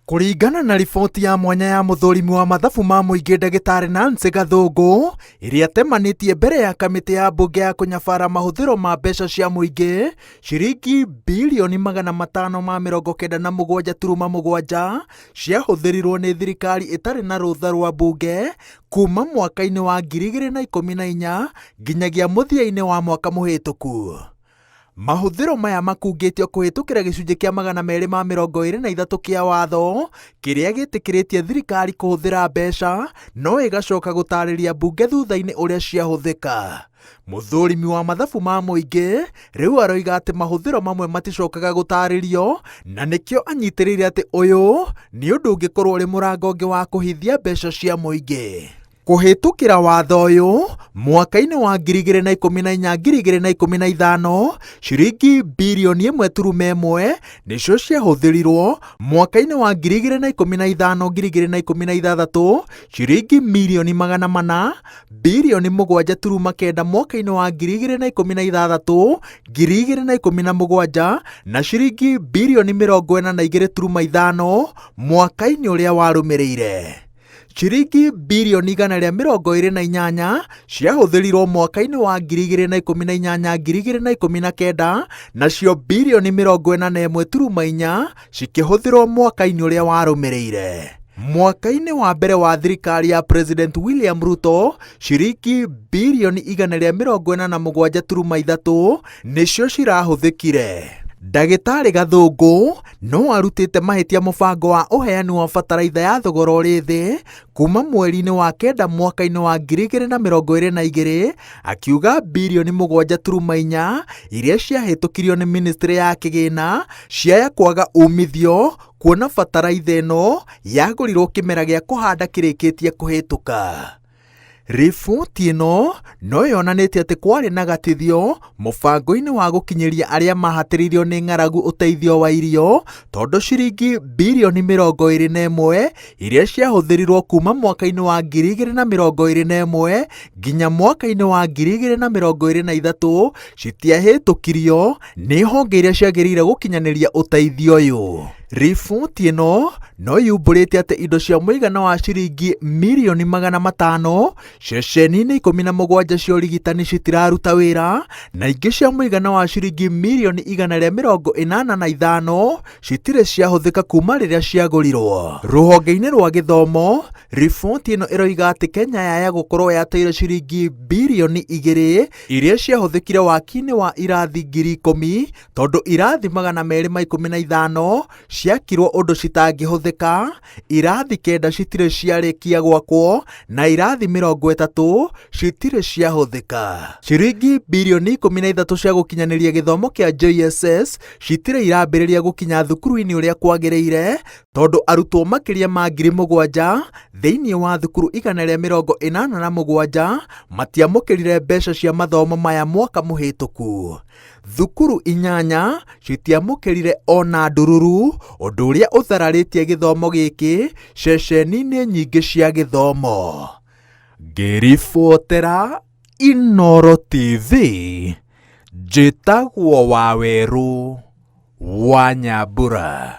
Kũringana na riboti ya mwanya ya mũthũrimi wa mathabu ma mũingĩ ndagĩtarĩ Nancy Gathũngũ ĩrĩa atemanĩtie mbere ya kamĩtĩ ya mbunge ya kũnyabara mahũthĩro ma mbeca cia mũingĩ ciringi birioni 597.7 ciahũthĩrirwo nĩ thirikari ĩtarĩ na rũtha rwa mbunge kuma mwaka-inĩ wa 2014 nginyagia mũthia-inĩ wa mwaka mũhĩtũku. Mahũthĩro maya makungĩtio kũhĩtũkĩra gĩcunjĩ kĩa 223 kĩa watho kĩrĩa gĩtĩkĩrĩtie thirikari kũhũthĩra mbeca no ĩgacoka gũtarĩria mbunge thutha-inĩ ũrĩa ciahũthĩka. Mũthũrimi wa mathabu ma mũingĩ rĩu aroiga atĩ mahũthĩro mamwe maticokaga gũtarĩrio na nĩkĩo anyitĩrĩire atĩ ũyũ nĩ ũndũ ũngĩkorwo ũrĩ mũrango ũngĩ wa kũhithia mbeca cia mũingĩ. Kũhĩtũkĩra watho ũyũ, mwaka-inĩ wa 2014-2015, ciringi birioni 1.1 nĩcio ciahũthĩrirwo, mwaka-inĩ wa 2015-2016 ciringi mirioni 400, birioni 7.9 mwaka-inĩ wa 2016 2017 na ciringi birioni 42.5 mwaka-inĩ ũrĩa warũmĩrĩire. Ciringi birioni 128 ciahũthĩrirwo mwaka-inĩ wa 2018 2019 nacio birioni 41.4 cikĩhũthĩrwo mwaka-inĩ ũrĩa warũmĩrĩire. Mwaka-inĩ wa mbere wa thirikari ya President William Ruto, ciringi birioni 147.3 nĩcio cirahũthĩkire. Ndagĩtarĩ Gathũngũ no arutĩte mahĩtia mũbango wa ũheani wa bataraitha ya thogora ũrĩ thĩ kuma mweri-inĩ wa kenda mwaka-inĩ wa 2022 akiuga birioni 7.4 iria ciahĩtũkirio nĩ ministry ya kĩgĩna ciaya kwaga umithio kuona bataraitha ĩno yagũrirwo kĩmera gĩa kũhanda kĩrĩkĩtie kũhĩtũka. Riboti ĩno no yonanĩtie atĩ kwarĩ na gatithio mũbango-inĩ wa gũkinyĩria arĩa mahatĩrĩirio nĩ ng'aragu ũteithio wa irio tondũ ciringi birioni 21 iria ciahũthĩrirwo kuma mwaka-inĩ wa 2021 nginya mwaka-inĩ wa 2023 citiahĩtũkirio nĩ honge iria ciagĩrĩire gũkinyanĩria ũteithio ũyũ. Riboti ĩno no yumbũrĩte atĩ indo cia mũigana wa ciringi mirioni 500 ceceni-inĩ 17 cia ũrigitani citiraruta wĩra na ingĩ cia mũigana wa ciringi mirioni 185 citirĩ ciahũthĩka kuma rĩrĩa ciagũrirwo. Rũhonge-inĩ rwa gĩthomo, riboti ĩno ĩroiga atĩ Kenya yaya gũkorwo yateire ciringi birioni 2 iria ciahũthĩkire waki-inĩ wa irathi 10,000 tondũ irathi 215 ciakirwo ũndũ citangĩhũthĩka, irathi 9 citirĩ ciarĩkia gwakwo na irathi 30 citirĩ ciahũthĩka. Ciringi birioni 13 cia gũkinyanĩria gĩthomo kĩa JSS citirĩ irambĩrĩria gũkinya thukuru-inĩ ũrĩa kwagĩrĩire tondũ arutwo makĩria ma 7,000 thĩinĩ wa thukuru 187 matiamũkĩrire mbeca cia mathomo maya mwaka mũhĩtũku. Thukuru 8 citiamũkĩrire ona ndururu, ũndũ ũrĩa ũthararĩtie gĩthomo gĩkĩ ceceni-inĩ nyingĩ cia gĩthomo. Ngĩribotera Inooro TV, njĩtagwo Wawerũ wa Nyambura.